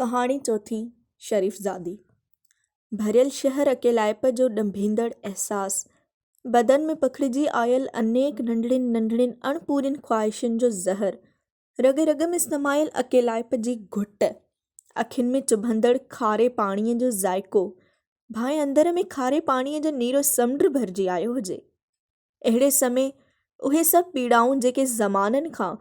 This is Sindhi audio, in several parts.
ڪهاڻي چوٿين، شريف زادي. ڀريل شهر اڪيلائپ جو ڏنڀيندڙ احساس، بدن ۾ پکڙجي آيل انيڪ ننڍڙين ننڍڙين اڻپورين خواهشن جو زهر، رڳ رڳ ۾ سمايل اڪيلائپ جي گهٽ، اکين ۾ چڀندڙ کاري پاڻيء جو ذائقو، ڀانء اندر ۾ کاري پاڻيء جو نيرو سمنڊ ڀرجي آيو هجي. اهڙي سمي اهي سڀ پيڙائون جيڪي زمانن کان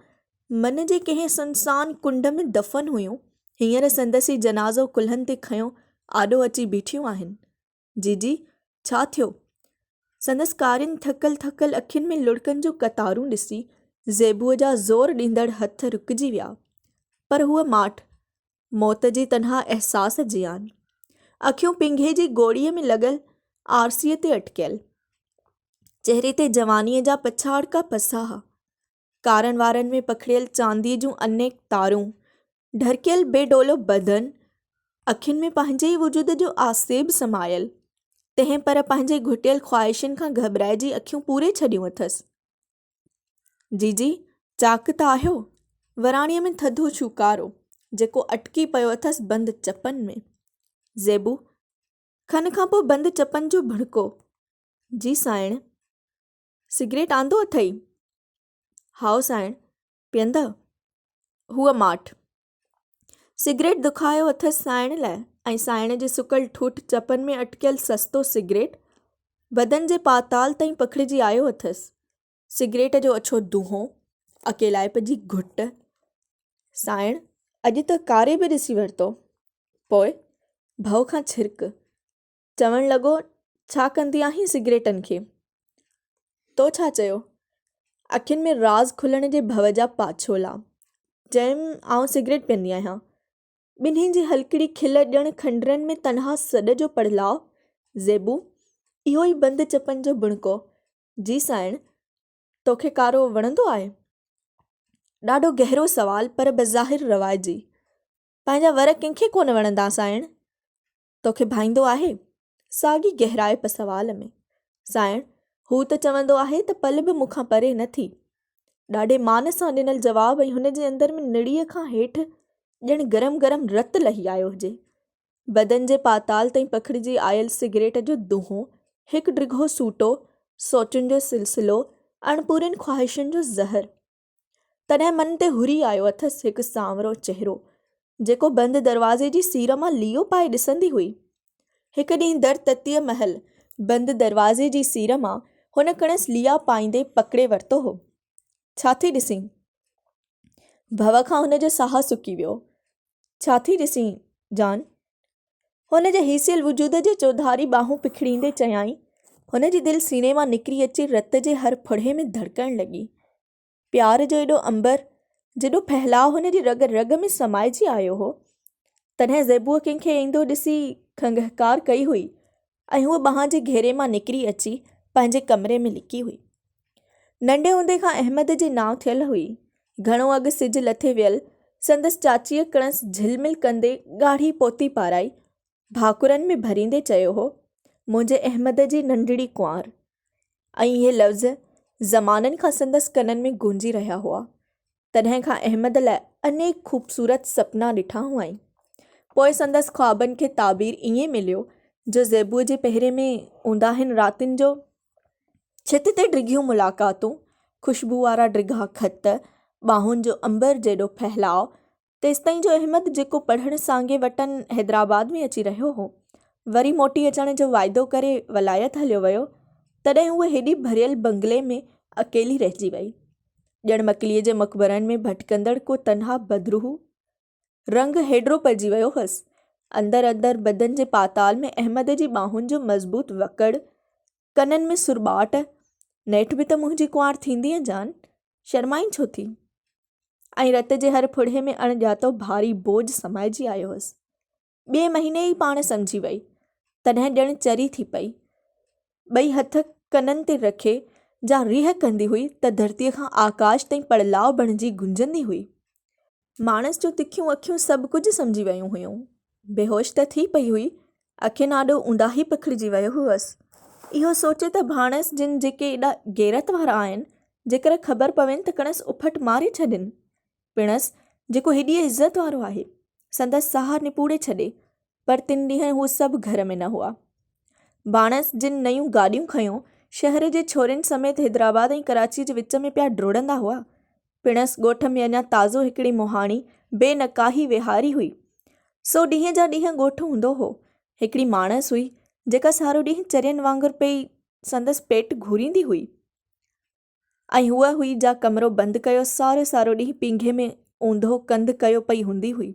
من جي ڪنهن سنسان ڪنڊ ۾ دفن هيون، هينئر سندس ئي جنازو ڪلهن تي کنيو آڏو اچي بيٺيون آهن. جيجي، ڇا ٿيو؟ سندس ڪارين ٿڪل ٿڪل اکين ۾ لڙڪن جون قطارون ڏسي زيبوء جا زور ڏيندڙ هٿ رڪجي ويا. پر هوء ماٺ، موت جي تنها احساس جيان. اکيون پينگهي جي گوڙيء ۾ لڳل آرسيء تي اٽڪيل. چهري تي جوانيء جا پڇاڙڪا پساهه. ڪارن وارن ۾ پکڙيل چانديء جون انيڪ تارون. ڍرڪيل بي ڊولو بدن. اکين ۾ پنهنجي ئي وجود جو آسيب سمايل. تنهن پر پنهنجي گهٽيل خواهشن کان گهٻرائجي اکيون پوري ڇڏيون اٿس. جيجي، چاڪ ته آهيو؟ وراڻيء ۾ ٿڌو ڇوڪارو، جيڪو اٽڪي پيو اٿس بند چپن ۾. زيبو، کن کان پوء بند چپن جو ڀڻڪو. جي سانئڻ! سگريٽ آندو اٿئي؟ هائو سانئڻ، پيئندؤ؟ هوء ماٺ. سگريٽ دکايو اٿس سانئڻ لاء ۽ سانئڻ جي سڪل ٺوٺ چپن ۾ اٽڪيل سستو سگريٽ بدن جي پاتال تائين پکڙجي آيو اٿس. سگريٽ جو اڇو دونهون، اڪيلائپ جي گهٽ. سانئڻ اڄ ته ڪاري به ڏسي ورتو. پوء ڀؤ کان ڇرڪ. چوڻ لڳو، ڇا ڪندي آهين سگريٽن کي؟ تو ڇا چيو؟ اکين ۾ راز کلڻ جي ڀؤ جا پاڇولا. چيم، آئون سگريٽ پيئندي آهيان. ٻنهي جي هلڪڙي کل ڄڻ کنڊرن ۾ تنها سڏ جو پڙلاء. زيبو، اهو ئي بند چپن جو بڻڪو. جي سائڻ، توکي ڪارو وڻندو آهي؟ ڏاڍو گهرو سوال پر بظاهر رواجي. پنهنجا ور ڪنهن کي ڪونه وڻندا سائڻ؟ توکي ڀائيندو آهي؟ ساڳي گهرائپ سوال ۾. سائڻ، هو ته چوندو آهي ته پل به مون کان پري نه ٿي. ڏاڍي مان سان ڏنل جواب ۽ هن جي اندر ۾ نڙيء کان هيٺ ڄڻ گرم گرم رت لهي آيو هجي. بدن جي پاتال تائين پکڙجي آيل سگريٽ جو دونهون، هڪ ڊگهو سوٽو، سوچن جو سلسلو، اڻپورين خواهشن جو زهر. تڏهن من تي هري آيو اٿس هڪ سانورو چهرو، جيڪو بند دروازي جي سير مان ليئو پائي ڏسندي هئي. هڪ ڏينهن در تتيء مهل بند دروازي جي سير مان هن ڪڻس ليئا پائيندي پڪڙي ورتو هو. ڇا ٿي ڏسين؟ ڀؤ کان هن جو ساهه سڪي ويو. ڇا ٿي ڏسين، جان؟ هن جي هيسيل وجود جي چوڌاري ٻانهون پکڙيندي چيائين. هن جي دل سيني مان نڪري اچي رت جي هر ڦڙي ۾ ڌڙڪڻ لڳي. پيار جو ايڏو عنبر جيڏو ڦهلاء هن جي رڳ رڳ ۾ سمائجي آيو هو. تڏهن زيبوء ڪنهن کي ايندو ڏسي کنگهڪار ڪئي هئي ۽ هوء ٻانهن جي گهيري مان نڪري اچي پنهنجي ڪمري ۾ لڪي هئي. ننڍي هوندي کان احمد جي نانء ٿيل هئي. گهڻو اڳ سج لٿي ويل سندس چاچيء ڪڻس جهلمل ڪندي ڳاڙهي پوتي پارائي ڀاڪرن ۾ ڀريندي چيو هو، منهنجي احمد جي ننڍڙي ڪنوار. ۽ اهي لفظ زمانن کان سندس ڪنن ۾ گونجي رهيا هئا. تڏهن کان احمد لاء انيڪ خوبصورت سپنا ڏٺا هئائين. پوء سندس خوابن کي تعبير ائين مليو جو زيبوء جي پهري ۾ اونداهين راتين جو ڇت تي ڊگهيون ملاقاتون، خوشبو وارا ڊگها خط، ٻانهن جو عنبر جيڏو ڦهلاء، تيستائين جو احمد جيڪو پڙهڻ سانگي وٽن حيدرآباد ۾ اچي رهيو هو، وري موٽي اچڻ جو واعدو ڪري ولايت هليو ويو، تڏهن هوء هيڏي ڀريل بنگلي ۾ اڪيلي رهجي وئي. ڄڻ مڪليء جي مقبرن ۾ ڀٽڪندڙ ڪو تنها بدروح. رنگ هيڊرو پئجي ويو هئس. اندر اندر بدن جي پاتال ۾ احمد جي ٻانهن جو مضبوط وڪڙ، ڪنن ۾ سرٻاٽ، نيٺ به ته منهنجي ڪنوار ٿيندينء جان، شرمائين ڇو ٿي؟ ۽ رت جي هر ڦڙهي ۾ اڻ ڄاتو ڀاري بوجهه سمائجي آيو هوس. ٻئي مهيني ئي پاڻ سمجهي وئي. تڏهن ڄڻ چري ٿي پئي. ٻئي هٿ ڪنن تي رکي جا ريهه ڪندي هئي ته ڌرتيء کان آڪاش تائين پڙلاء بڻجي گونجندي هئي. ماڻس جون تکيون اکيون سڀ ڪجهه سمجهي ويون هيون. بيهوش ته ٿي پئي هئي، اکين آڏو اونداهي پکڙجي ويو هئس. اهو سوچي ته ڀاڻس جن جيڪي ايڏا غيرت وارا آهن، جيڪر خبر پوين ته ڪڻس اڦٽ ماري ڇڏين. پڻس، جيڪو هيڏيء عزت وارو آهي، سندس ساهه نپوڙي ڇڏي، پر تن ڏينهن هو سڀ گهر ۾ نه هئا. ڀاڻس جن نيون گاڏيون کنيو، شهر جي ڇورين سميت حيدرآباد ۽ ڪراچيء جي وچ ۾ پيا ڊوڙندا هئا. پڻس ڳوٺ ۾ اڃا تازو هڪڙي مهاڻي بي نڪاحي ويهاري هئي، سو ڏينهن جا ڏينهن ڳوٺ هوندو هو. هڪڙي ماڻس هئي، جيڪا سارو ڏينهن چرين وانگر پئي سندس پيٽ گهوريندي هئي ۽ هوء هئي جا ڪمرو بند ڪيو سارو سارو ڏينهن پينگهي ۾ اونڌو ڪنڌ ڪيو پئي هوندي هئي.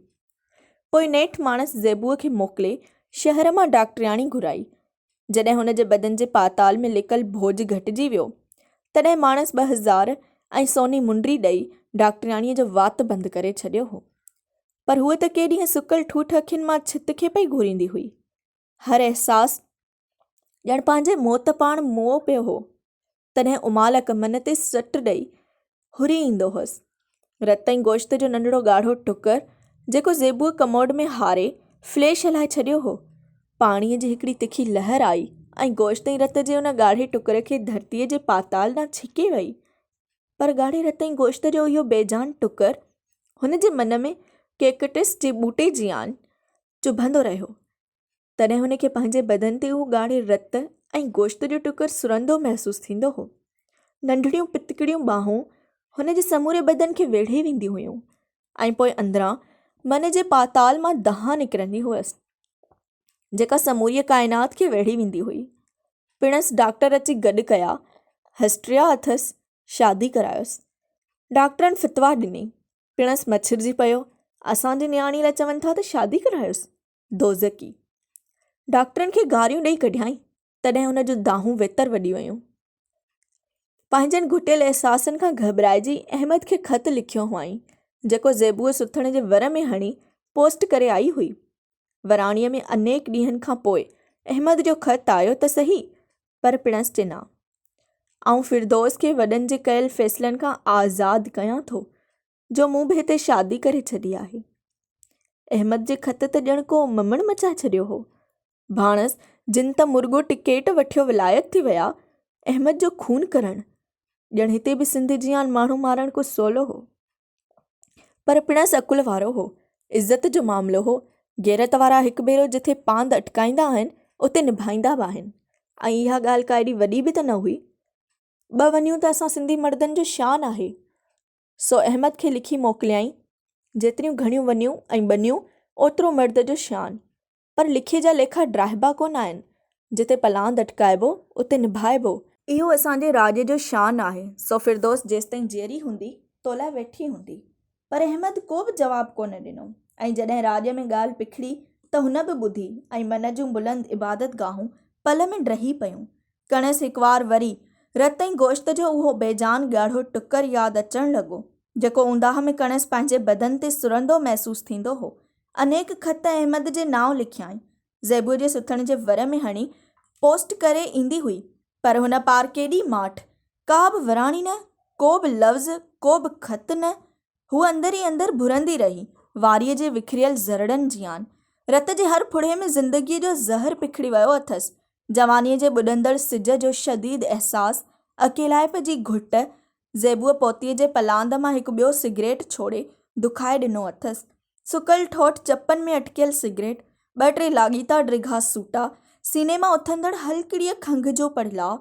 پوء نيٺ ماڻس زيبوء کي موڪلي شهر مان ڊاڪٽرياڻي گهرائي. جڏهن هن جي بدن جي پاتال ۾ لڪل ڀوڄ گهٽجي ويو، تڏهن ماڻس 2000 ۽ سوني منڊي ڏئي ڊاڪٽرياڻيء جو وات بند ڪري ڇڏيو هو. پر هوء ته ڪي ڏينهن سڪل ٺوٺ اکين مان ڇت کي پئي گهوريندي هئي. هر احساس ڄڻ پنهنجي موت پاڻ موئو پيو هو. تڏهن امالڪ من تي سٽ ڏئي هري ايندو هوس. رت ۽ گوشت جو ننڍڙو ڳاڙهو ٽڪر، جيڪو زيبوء ڪموڊ ۾ هاري فليش هلائي ڇڏيو هو. پاڻيء جي هڪڙي تکي لهر آئي ۽ گوشت ۽ رت جي ان ڳاڙهي ٽڪر کي ڌرتيء جي پاتال ڏانهن ڇڪي وئي. پر ڳاڙهي رت ۽ گوشت جو اهو بيجان ٽڪر هن جي من ۾ ڪيڪٽس جي ٻوٽي جيان چڀندو رهيو. تڏهن هن کي پنهنجي بدن تي اهو ڳاڙهي رت ۽ گوشت جو ٽڪر سرندو محسوس ٿيندو هو. ننڍڙيون پتڪڙيون ٻانهون هن جي سموري بدن کي ويڙهي وينديون هيون ۽ پوء اندران من جي پاتال مان دانهن نڪرندي هئس، جيڪا سموريء ڪائنات کي ويڙهي ويندي هئي. پڻس ڊاڪٽر اچي گڏ ڪيا، هسٽريا اٿس، شادي ڪرايوس. ڊاڪٽرن فتويٰ ڏني. پڻس مڇرجي پيو، اسان جي نياڻيء لاء چون ٿا ته شادي ڪرايوس. دوزخي. ڊاڪٽرن کي گاريون ڏئي ڪڍيائين، تڏهن هن جون دانهون ويتر وڏي ويون. پنهنجن گهٽيل احساسن کان گهٻرائجي احمد کي خط لکيو هئائين، جيڪو زيبوء سٿڻ جي ور ۾ هڻي پوسٽ ڪري آئي هئي. وراڻيء ۾ انيڪ ڏينهن کان پوء احمد جو خط آيو ته سهي، پر پڻس چنا. آئون فردوس کي وڏن جي ڪيل فيصلن کان آزاد ڪيان ٿو، جو مون به هتي شادي ڪري ڇڏي آهي. احمد جي خط ته ڄڻ ڪو ممڻ مچائي ڇڏيو هو. ڀاڻس جن ته مرڳو ٽڪيٽ وٺيو ولايت ٿي ويا، احمد جو خون ڪرڻ، ڄڻ هتي به سنڌ جيان ماڻهو مارڻ ڪو سولو هو. پر پڻس عقل وارو هو، عزت جو معاملو هو، غيرت وارا هڪ ڀيرو جٿي پاند اٽڪائيندا آهن، اتي نڀائيندا به آهن ۽ اها ڳالهه ڪا ايڏي وڏي به ته نه هئي. ٻه ونيون ته اسان سنڌي مردن جو شان آهي. سو احمد کي لکي موڪليائين، جيتريون گهڻيون ونيون ۽ ٻنيون، اوترو مرد جو شان. پر لکي جا ليکا ڊاهبا ڪونه آهن. جتي پلاند اٽڪائبو، اتي نڀائبو. اهو اسان جي راڄ جو شان آهي. سو فردوس جيستائين جيئري هوندي، تو لاء ويٺي هوندي. پر احمد ڪو به جواب ڪونه ڏنو ۽ جڏهن راڄ ۾ ڳالهه پکڙي ته هن به ٻڌي ۽ من جون بلند عبادتگاهون پل ۾ ڊهي پيون. ڪڻس هڪوار وري رت ۽ گوشت جو اهو بيجان ڳاڙهو ٽڪر ياد اچڻ لڳو، جيڪو اونداهه ۾ ڪڻس پنهنجي بدن تي سرندو محسوس ٿيندو هو. انيڪ خط احمد جي نانء لکيائين. زيبوء جي سٿڻ جي ور ۾ هڻي پوسٽ ڪري ايندي هئي، پر هن پار ڪيڏي ماٺ، ڪا به وراڻي نه، ڪو به لفظ، ڪو به خط نه، هوء اندر ئي اندر ڀرندي رهي، واريء جي وکريل ذرڙن جيان. رت جي هر ڦڙي ۾ زندگيء جو زهر پکڙي ويو اٿس. جوانيء جي ٻڏندڙ سج جو شديد احساس، اڪيلائپ جي گهٽ، زيبوء پوتيء جي پلاند مان هڪ ٻيو سگريٽ ڇوڙي دکائي ڏنو اٿس. سڪل ٺوٺ چپن ۾ اٽڪيل سگريٽ، ٻه ٽي لاڳيتا ڊگها سوٽا، سيني مان اٿندڙ هلڪڙيء کنگهه جو پڙلاء،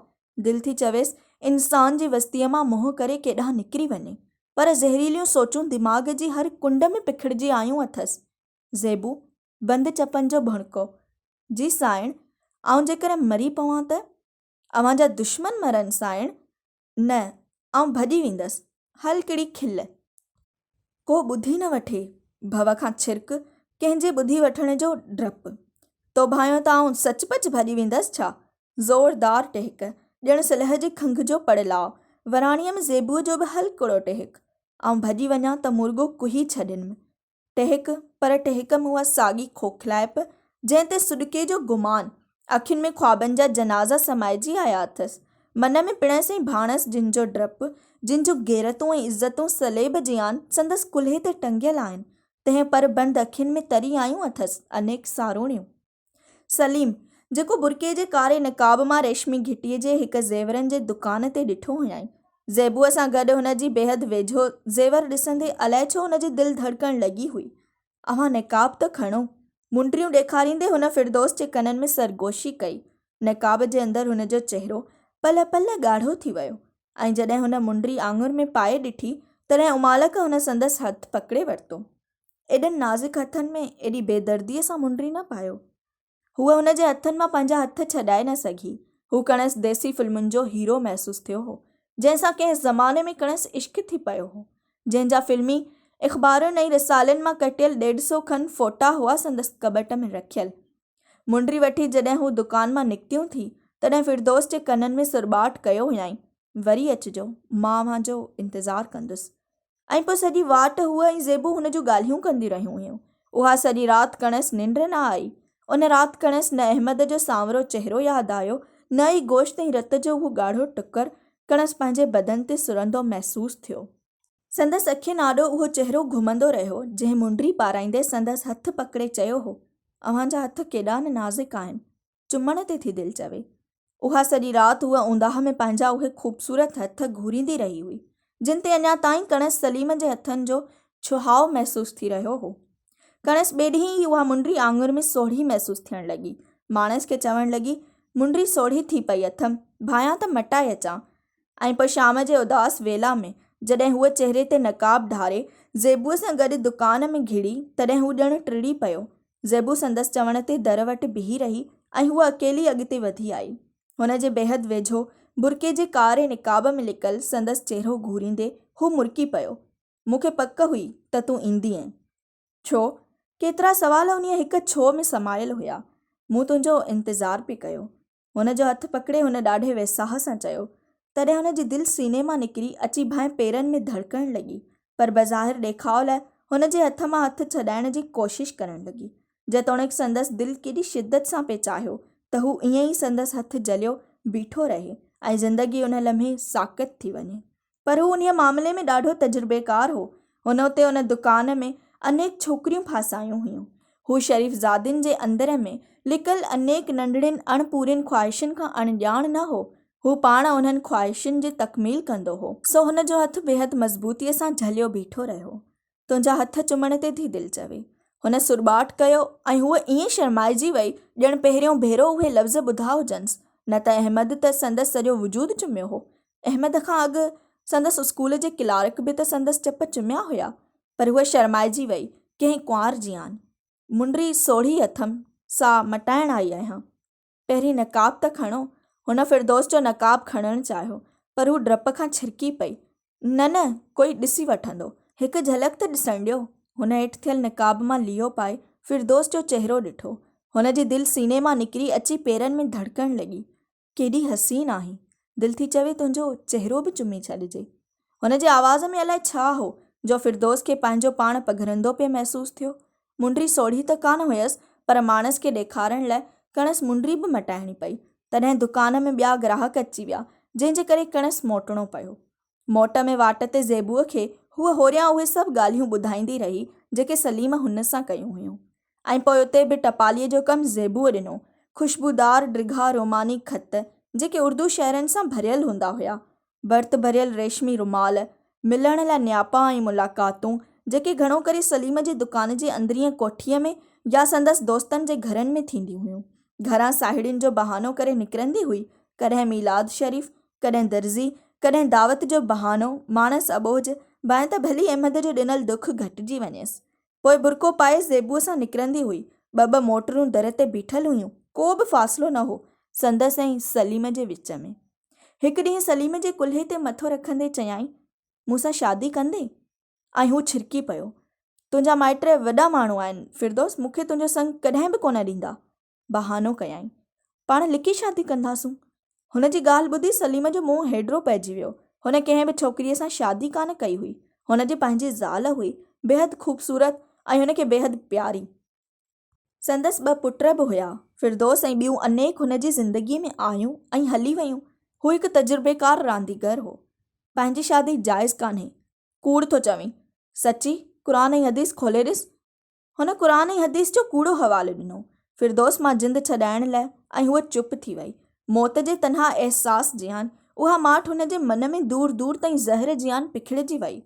دل ٿي چويس، انسان جي وستيء مان منهن ڪري ڪيڏانهن نڪري وڃي. پر زهريليون سوچون دماغ جي هر ڪنڊ ۾ پکڙجي آيون اٿس. زيبو، بند چپن جو ڀڻڪو، جي سانئڻ، آئون جيڪڏهن مري پوان ته؟ اوهان جا دشمن مرن سانئڻ، نه، آئون ڀڄي ويندس. هلڪڙي کل. ڪو ٻڌي نه وٺي، ڀؤ کان ڇرڪ، ڪنهن جي ٻڌي وٺڻ جو ڊپ. تو ڀانيو ته آئون سچ پچ ڀڄي ويندس ڇا؟ زوردار ٽهڪ، ڄڻ سلهه جي کنگهه جو پڙلاء. وراڻيم زيبوء جو به هلڪڙو ٽهڪ. آئون ڀڄي وڃان ته مورڳو ڪهي ڇڏينم. ٽهڪ، پر ٽهڪ ۾ اها ساڳي کوکلائپ، جنهن تي سڏڪي جو گمان. اکين ۾ خوابن جا جنازا سمائجي آيا اٿس. من ۾ پڻس ۽ ڀاڻس جن جو ڊپ، جن جون غيرتون ۽ عزتون صليب جيان سندس ڪلهي تي ٽنگيل آهن، تنهن پر بند اکين ۾ تري آيون اٿس انيڪ ساروڻيون. سليم، جيڪو برقعي جي ڪاري نقاب مان ريشمي گهٽيء جي هڪ زيورن جي دڪان تي ڏٺو هيائين. زيبوء سان گڏ هن جي بيحد ويجهو زيور ڏسندي الائي ڇو هن جي دل ڌڙڪڻ لڳي هئي. اوهان نقاب ته کڻو. منڊريون ڏيکاريندي هن فردوس جي ڪنن ۾ سرگوشي ڪئي. نقاب جي اندر هن جو چهرو پل پل ڳاڙهو ٿي ويو ۽ جڏهن هن منڊري آڱر ۾ پائي ڏٺي، تڏهن امالڪ هن سندس هٿ پڪڙي ورتو. ايڏن نازڪ هٿن ۾ ايڏي بيدرديء سان منڊري نه پايو. هوء هن جي هٿن مان پنهنجا هٿ ڇڏائي نه سگهي. هو ڪڻس ديسي فلمن جو هيرو محسوس ٿيو هو، جنهن سان ڪنهن زماني ۾ ڪڻس عشق ٿي پيو هو، جنهن جا فلمي اخبارن ۽ رسالن مان ڪٽيل ڏيڍ سو کن فوٽا هئا سندس ڪٻٽ ۾ رکيل. منڊري وٺي جڏهن هو دڪان مان نڪتيون ٿي، تڏهن فردوس جي ڪنن ۾ سرٻاٽ ڪيو هيائين، وري اچجو، مان اوهان جو انتظار ڪندس. ۽ پوء سڄي واٽ هوء ۽ زيبو هن جون ڳالهيون ڪنديون رهيون هيون. اها سڄي رات ڪڻس ننڊ نه آئي. ان رات ڪڻس نه احمد جو سانورو چهرو ياد آيو، نه ئي گوشت ۽ رت جو اهو ڳاڙهو ٽڪر ڪڻس پنهنجي بدن تي سرندو محسوس ٿيو. سندس اکين آڏو اهو چهرو گهمندو رهيو، جنهن منڊري پارائيندي سندس هٿ پڪڙي چيو هو، اوهان جا هٿ ڪيڏا نه نازڪ آهن. چمڻ تي ٿي دل چوي. اها سڄي رات هوء اونداهه ۾ پنهنجا اهي خوبصورت هٿ گهوريندي رهي هئي، جن تي اڃا تائين ڪڻس سليم جي هٿن جو ڇهاء محسوس ٿي رهيو هو. ڪڻس ٻئي ڏينهن ئي اها منڊري آڱر ۾ سوڙهي محسوس ٿيڻ لڳي. ماڻس کي چوڻ لڳي، منڊري سوڙهي ٿي پئي اٿم، ڀانيان ته مٽائي اچان. ۽ پوء شام جي اداس ويلا ۾ جڏهن هوء چهري تي نقاب ڍاري زيبوء سان گڏ دڪان ۾ گهڙي، تڏهن هو ڄڻ ٽڙي پيو. زيبو سندس چوڻ تي در وٽ بيهي رهي ۽ هوء اڪيلي اڳتي وڌي آئي. هن جي بيحد ويجهو، برقعي جي ڪاري نقاب ۾ لڪل سندس چهرو گهوريندي هو مرڪي پيو. مون کي پڪ هئي ته تون ايندينء. ڇو؟ ڪيترا سوال انهيء هڪ ڇو ۾ سمايل هيا. مون تنهنجو انتظار پئي ڪيو. هن جو هٿ پڪڙي هن ڏاڍي ويساهه سان چيو. تڏهن هن جي دل سيني مان نڪري اچي ڀانء پيرن ۾ ڌڙڪڻ لڳي، پر بظاهر ڏيکاء لاء هن جي هٿ مان هٿ ڇڏائڻ جي ڪوشش ڪرڻ لڳي. جيتوڻيڪ سندس دل ڪيڏي شدت سان پئي چاهيو ته هو ائين ئي سندس هٿ جهليو بيٺو رهي ۽ زندگي ان لمحي ساڪت ٿي وڃي. پر هو انهيء معاملي ۾ ڏاڍو تجربيڪار هو. هن اتي ان دڪان ۾ انيڪ ڇوڪريون ڦاسايون هيون. هو شريف زادين جي اندر ۾ لڪل انيڪ ننڍڙين اڻپورين خواهشن کان اڻڄاڻ نه هو. هو پاڻ انهن خواهشن جي تڪميل ڪندو هو. سو هن جو هٿ بيحد مضبوطيء سان جهليو بيٺو رهيو. تنهنجا هٿ چمڻ تي ٿي دل چوي. هن سرٻاٽ ڪيو ۽ هوء ائين شرمائجي وئي ڄڻ پهريون ڀيرو اهي لفظ ٻڌا هجنس. نه ته احمد ته سندس سڄو وجود چميو هو. احمد کان اڳ سندس اسڪول جي ڪلارڪ به ته سندس چپ چميا هيا. پر هوء شرمائجي وئي، ڪنهن ڪنوار جيان. منڊري سوڙهي اٿم، سا مٽائڻ آئي آهيان. پهرين نقاب ته کڻو. هن فردوس جو نقاب کڻڻ چاهيو، پر هو ڊپ کان ڇرڪي پئي. نه نه، ڪوئي ڏسي وٺندو. هڪ جهلڪ ته ڏسڻ ڏيو. هن هيٺ ٿيل نقاب مان ليئو پائي فردوس جو چهرو ڏٺو. هن جي دل سيني مان نڪري اچي پيرن ۾ ڌڙڪڻ لڳي. ڪيڏي حسين آهين. دل ٿي چوي تنهنجو چهرو به چمي ڇڏجي. هن جي آواز ۾ الائي ڇا هو، جو فردوس کي پنهنجو پاڻ پگهرندو پئي محسوس ٿيو. منڊري سوڙهي ته ڪانه هيس، پر ماڻس کي ڏيکارڻ لاء ڪڻس منڊري به مٽائڻي پئي. تڏهن دڪان ۾ ٻيا گراهڪ اچي ويا، جنهن جي ڪري ڪڻس موٽڻو پيو. موٽ ۾ واٽ تي زيبوء کي هوء هوريان اهي سڀ ڳالهيون ٻڌائيندي رهي، جيڪي سليم هن سان ڪيون هيون. ۽ پوء اتي به ٽپاليء جو ڪم زيبوء ڏنو. خوشبودار ڊگها روماني خط، جيڪي اردو شعرن سان ڀريل هوندا هيا، ڀرت ڀريل ريشمي رومال، ملڻ لاء نياپا ۽ ملاقاتون، جيڪي گهڻو ڪري سليم جي دڪان جي اندرينء ڪوٺيء ۾ يا سندس دوستن جي گهرن ۾ ٿينديون هيون. گهران ساهيڙين جو بهانو ڪري نڪرندي هئي، ڪڏهن ميلاد شريف، ڪڏهن درزي، ڪڏهن دعوت جو بهانو، ماڻس اٻوجهه، ڀانء ته ڀلي احمد جو ڏنل دک گهٽجي وڃيس. پوء برقعو پائي زيبوء سان نڪرندي هئي. ٻه ٻه موٽرون در تي بيٺل هيون، ڪو به فاصلو نه هو سندس ۽ سليم جي وچ ۾. هڪ ڏينهن سليم جي ڪلهي تي مٿو رکندي چيائين، مون سان شادي ڪندين؟ ۽ هو ڇرڪي پيو. تنهنجا مائٽ وڏا ماڻهو آهن فردوس، مون کي تنهنجو سڱ ڪڏهن به ڪونه ڏيندا. بهانو ڪيائين. پاڻ لڪي شادي ڪنداسون. هن جي ڳالهه ٻڌي سليم جو منهن هيڊرو پئجي ويو. هن ڪنهن به ڇوڪريء سان شادي ڪانه ڪئي هئي. هن جي پنهنجي زال هئي، بيحد خوبصورت ۽ هن کي بيحد پياري. سندس ٻه پٽ به هيا. فردوس ۽ ٻيون انيڪ هن جي زندگيء ۾ آيون ۽ هلي ويون. هو هڪ تجربيڪار رانديگر هو. پنهنجي شادي جائز ڪانهي. ڪوڙ ٿو چوين. سچي، قرآن ۽ حديث کولي ڏس. هن قرآن ۽ حديث جو ڪوڙو حوالو ڏنو. فردوس مان جند ڇڏائڻ لاء ۽ هوء چپ ٿي وئي. موت جي تنها احساس جيان اها ماٺ هن جي من ۾ دور دور تائين زهر جيان پکڙجي وئي.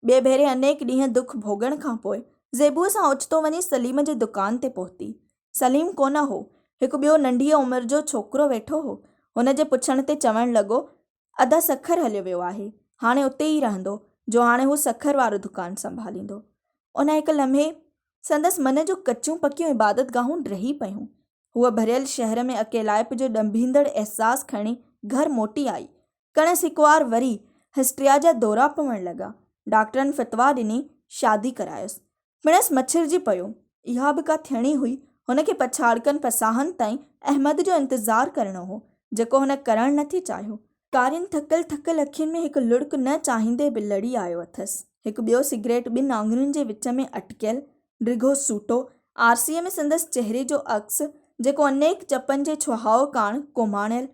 ٻئي ڀيري انيڪ ڏينهن دک ڀوڳڻ کان پوء زيبوء سان اوچتو وڃي سليم جي دڪان تي پهتي. سليم ڪونه هو. هڪ ٻيو ننڍيء عمر جو ڇوڪرو ويٺو هو. هن جي پڇڻ تي چوڻ لڳو، ادا سکر هليو ويو آهي. هاڻي اتي ئي رهندو، جو هاڻي هو سکر وارو دڪان سنڀاليندو. ان هڪ لمحي سندس من جون ڪچيون پڪيون عبادتگاهون ڊهي پيون. هوء ڀريل شهر ۾ اڪيلائپ جو ڏنڀيندڙ احساس کڻي گهر موٽي آئي. ڪڻس هڪوار وري هسٽريا جا دورا پوڻ لڳا. ڊاڪٽرن فتويٰ ڏني، شادي ڪرايس. پڻس مڇرجي پيو. اها به ڪا ٿيڻي هئي. هن کي پڇاڙڪن پساهن تائين احمد جو انتظار ڪرڻو هو، جيڪو هن ڪرڻ نه ٿي چاهيو. ڪارين ٿڪل ٿڪل اکين ۾ هڪ لڙڪ نه چاهيندي به لڙي آيو اٿس. هڪ ٻيو سگريٽ ٻن آڱرين جي وچ ۾ اٽڪيل، ڊگهو سوٽو، آرسيء ۾ سندس چهري جو عڪس، جيڪو انيڪ چپن جي ڇهاء ڪاڻ ڪوماڻيل،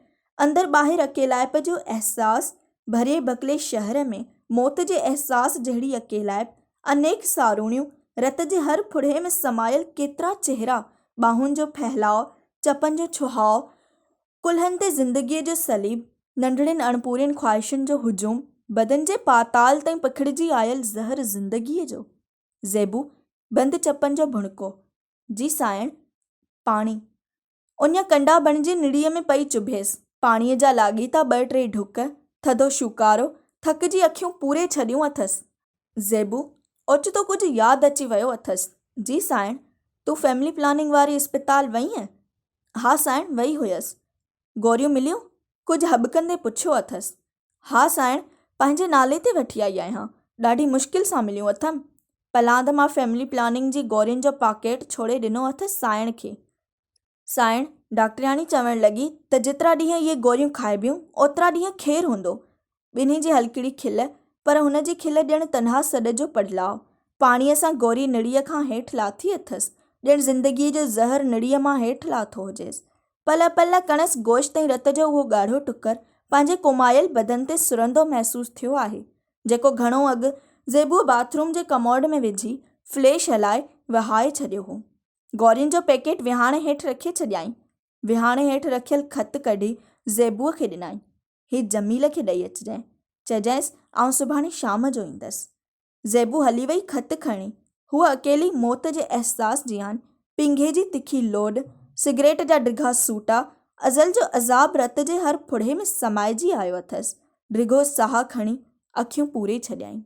اندر ٻاهر اڪيلائپ جو احساس، ڀريي ڀڪلي شهر ۾ موت جي احساس جهڙي اڪيلائپ، انيڪ ساروڻيون، رت جي هر ڦڙهي ۾ سمايل ڪيترا چهرا، ٻانهن جو ڦهلاء، چپن جو ڇهاء، ڪلهن تي زندگيء جو صليب، ننڍڙين اڻپورين خواهشن جو هجوم، بدن جي پاتال تائين پکڙجي آيل زهر زندگيء جو. زيبو، بند چپن جو ڀڻڪو، جي سانئڻ، پاڻي. اڃ ڪنڊا بڻجي نڙيء ۾ پئي چڀيس. پاڻيء جا لاڳيتا ٻه ٽي ڍڪ، ٿڌو شوڪارو، ٿڪجي اکيون پوري ڇڏيون اٿس. زيبو، اوچتو ڪجهه ياد اچي ويو اٿس، جي سانئڻ، تون فيملي پلاننگ واري اسپتال وئينء؟ ها سانئڻ، وئي هيس. گوريون مليون؟ ڪجهه هٻڪندي پڇيو اٿس. ها سانئڻ، پنهنجي نالي تي وٺي آئي آهيان. ڏاڍي مشڪل سان مليون اٿم. پلاند مان فيملي پلاننگ جي گورين جو پاڪيٽ ڇوڙي ڏنو اٿس سانئڻ کي. سانئڻ، ڊاڪٽرياڻي چوڻ لڳي ته جيترا ڏينهن اهي گوريون کائبيون، اوترا ڏينهن خير هوندو. ٻنهي جي هلڪڙي کل، پر هن جي کل ڄڻ تنها سڏ جو پڙلاء. پاڻيء سان گوري نڙيء کان هيٺ لاٿي اٿس، ڄڻ زندگيء جو زهر نڙيء مان هيٺ لاٿو هجيس. پل پل ڪڻس گوشت ۽ رت جو اهو ڳاڙهو ٽڪر پنهنجي ڪومايل بدن تي سرندو محسوس ٿيو آهي، جيڪو گهڻو اڳ زيبوء باٿ روم جي ڪموڊ ۾ وجهي، فليش هلائي، وهائي ڇڏيو هو. گورين جو پيڪيٽ ويهاڻي هيٺ رکي ڇڏيائين. ويهاڻي هيٺ رکيل خط ڪڍي زيبوء کي ڏنائين. هي جميل کي ڏئي اچجانء. چئجانئس آئون سڀاڻي شام جو ايندس. زيبو هلي وئي خط کڻي. هوء اڪيلي موت جي احساس جيان پينگهي جي تکي لوڏ، سگريٽ جا ڊگها سوٽا، ازل جو عذاب رت جي هر ڦڙهي ۾ سمائجي آيو اٿس. ڊگهو ساهه کڻي اکيون پوري ڇڏيائين.